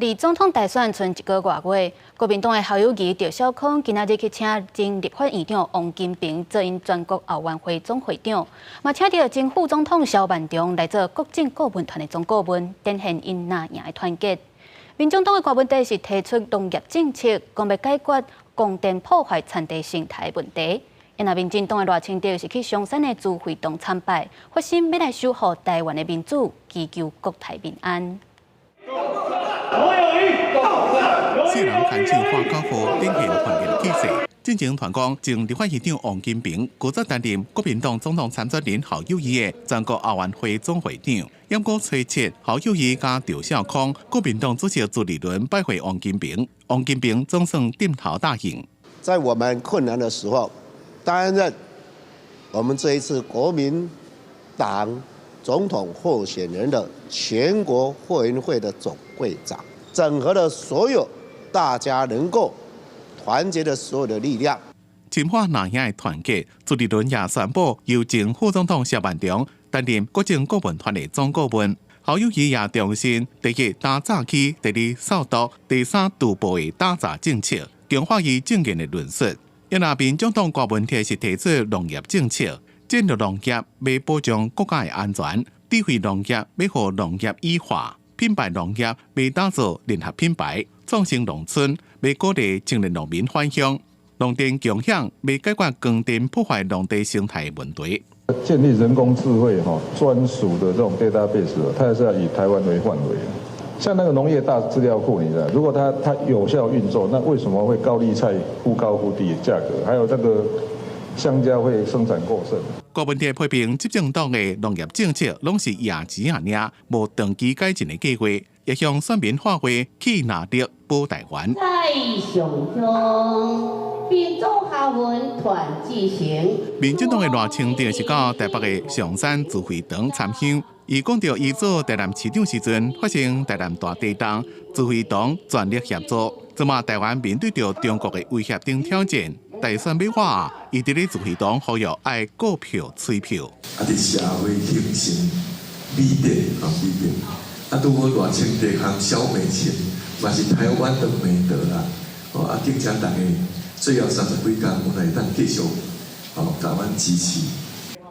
離總統大選賰一個外月，國民黨的侯友宜、趙少康今仔日去請前立法院長王金平做𪜶全國後援會總會長，嘛請著前副總統蕭萬長來做國政顧問團的總顧問，展現𪜶藍營的團結。民眾黨的柯文哲是提出農業政策，講欲解決光電破壞田地生態的問題。若民進黨的賴清德是去松山的自費堂參拜，發心欲來守護台灣的民主，祈求國泰民安。四人牽手喊口號，展現團結氣勢。進前傳講，前立法院長王金平，閣再擔任國民黨總統參選人侯友宜的全國後援會總會長。毋過初七，侯友宜佮趙少康，國民黨主席朱立倫拜會王金平，王金平總算點頭答應。在我們困難的時候，擔任我們這一次國民黨總統候選人的全國後援會的總會長，整合了所有大家能夠團結的所有的力量。深化藍營的團結，朱立倫也宣布由前副總統蕭萬長擔任國政顧問團的總顧問。侯友宜也重申，第一打詐欺，第二掃毒，第三渡步的打詐政策，強化伊政見的論述。若民進黨柯文哲是提出農業政策，戰略農業欲保障國家的安全，智慧農業欲予農業異化，品牌農業欲打造聯合品牌，創新農村欲鼓勵青年農民返鄉，農電共享欲解決光電破壞農地生態問題。建立人工智慧哈專屬的這種 database，它還是要以台灣為範圍。像那個農業大資料庫，你知道，如果它有效運作，那為什麼會高麗菜忽高忽低的價格？還有那個香蕉會生產過剩？柯文哲批評執政黨的農業政策攏是野錢仔爾，無長期改進的計劃，也向選民喊話棄藍綠保台灣。在上鄉，民主下文團結成。民進黨的賴清德是到台北的松山自費堂參香，伊講著伊做台南市長時陣發生台南大地震，自費堂全力協助。這馬台灣面對著中國的威脅等挑戰，大選欲倚，伊佇咧自費堂呼籲愛顧票催票。啊！佇社會形成美德啊，美德。啊，拄好賴清德和蕭美琴嘛是台灣的美德啦。哦，啊，敬請大家最後三十幾工，阮會當繼續哦，共阮支持。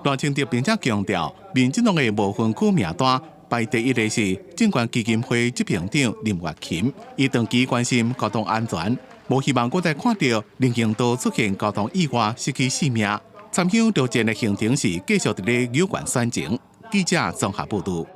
賴清德並且強調，民進黨的無分區名單排第一的是政權基金會執行長林月琴，伊長期關心交通安全，無希望閣再看著人行道出現交通意外失去性命。參香朝覲的行程是繼續佇咧有關選情。記者綜合報導。